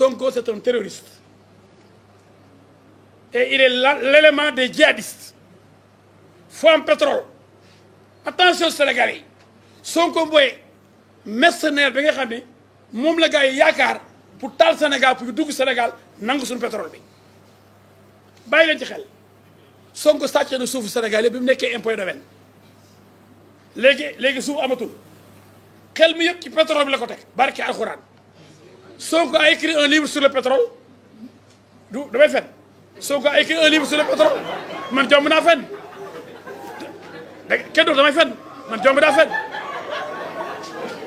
Sonko, c'est un terroriste. Et il est l'élément des djihadistes. Foam pétrole. Attention Sénégalais. Sonko mooy mercenaire bi nga xam ne moom la gars yi yaakaar pour taal Sénégal pour dugg Sénégal nangu suñu pétrole bi bàyyi leen ci xel. Sonko sàcc na suufu Sénégal yi bi mu nekkee impôt domaine léegi suuf amatul xel mi yëpp ci pétrole bi la ko teg barke alxuraan. Sonko a écrit un livre sur le pétrole du damay fen Sonko a écrit un livre sur le pétrole man jomb naa fen kenn du damay fen man jomb naa fen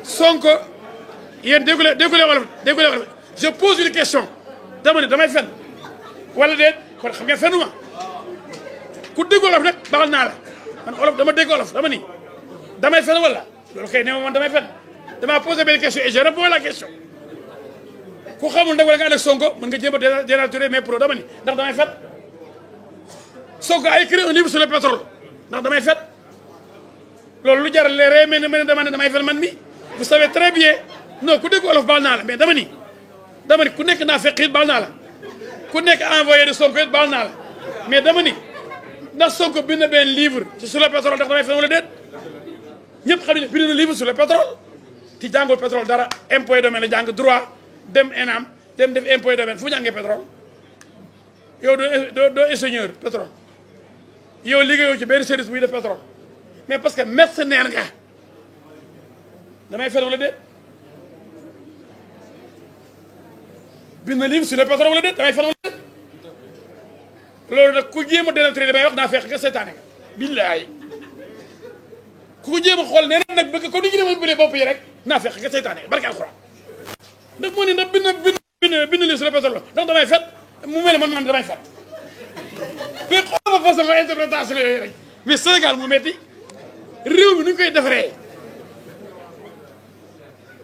Sonko yéen déggu leen wolof je pose une question dama ne damay fen wala déet kon xam ngeen fenuma ku dégg wolof nag baxal naa la man wolof dama dégg wolof dama ni damay fen wala loolu kay ne ma man damay fen dama posé benn question et je réponds à la question ku xamul nag wala nga ànd ak Sonko mën nga jéem a dénaturer mes pro dama ni ndax damay fen Sonko a écrit un livre sur le pétrole ndax damay fen loolu lu jaral leeree mais ne dama ne damay fen man mi vous savez très bien non ku dégg wolof baal naa la mais dama ni ku nekk naa fekk it baal naa la ku nekk envoyé de Sonko it baal naa la mais dama ni ndax Sonko bind benn livre sur le pétrole ndax damay fen wala déet ñëpp xam ne bind na livre sur le pétrole ti jàngul pétrole dara impôt domaine la jàng droit dem ENAM dem def impôt domaine fu jàngee pétrole yow doo ingénieur pétrole yow liggéeyoo ci benn service buy def pétrole mais parce que mercenaire nga damay fen wala déet bind na livre sur le pétrole wala déet damay fen wala déet loolu nag ku jéem a dénaturer li may wax naa fekk nga seetaane nga billaay ku ko jéem a xool nee nag bëgg ko ni ñu demal bële bopp yi rek naa fekk nga seetaane nga barke alxuraan ndax moo ne ndax bind livre sur le pétrole ndax damay fen mu mel ne man damay fen mais xoolal ma façon interprétation yooyu rek mais Sénégal mu metti réew mi nu ñu koy defaree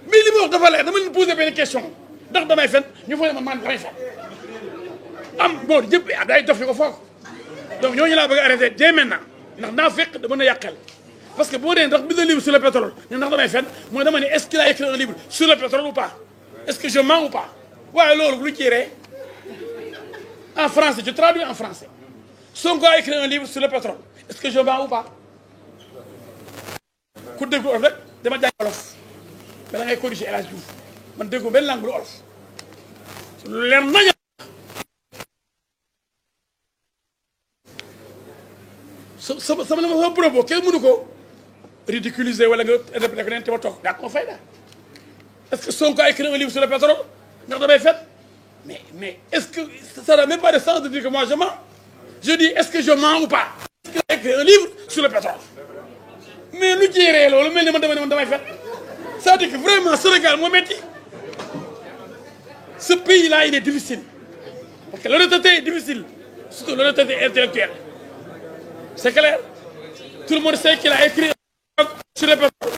mais li ma wax dafa leer dama leen posé benn question ndax damay fen ñu foog ne man damay fen am bon jëpp day dof yi ko foog donc ñooñu laa bëgg a arrêté dès maintenant ndax naa fekk da mën a yàqal parce que boo dee ndax bind livre sur le pétrole ne ndax damay fen mooy dama ne est-ce qu'il a écrit un livre sur le pétrole ou pas est-ce que je mens ou pas waaye loolu lu ci ree en français je traduis en français Sonko a écrit un livre sur le pétrole est-ce que je mens ou pas ku déggu olof rek dama jàng olof mais da ngay corriger El Hadj Diouf man déggu benn langue lu olof lu leer nañu sama propos kenn mënu ko ridiculiser wala nga interpréter ko neen te ma toog daa ko fayda est-ce que Sonko a écrit un livre sur le pétrole ndax damay fen mais est-ce que ça n'a même pas de sens de dire que moi je mens je dis est-ce que je mens ou pas est-ce qu'il a écrit un livre sur le pétrole mais lu jéeree loolu mel ni man damay fen c'est-à-dire que vraiment Sénégal moo metti ce pays-là il est difficile parce que l'honnêteté est difficile surtout l'honnêteté intellectuelle c'est clair tout le monde sait qu'il a écrit sur le pétrole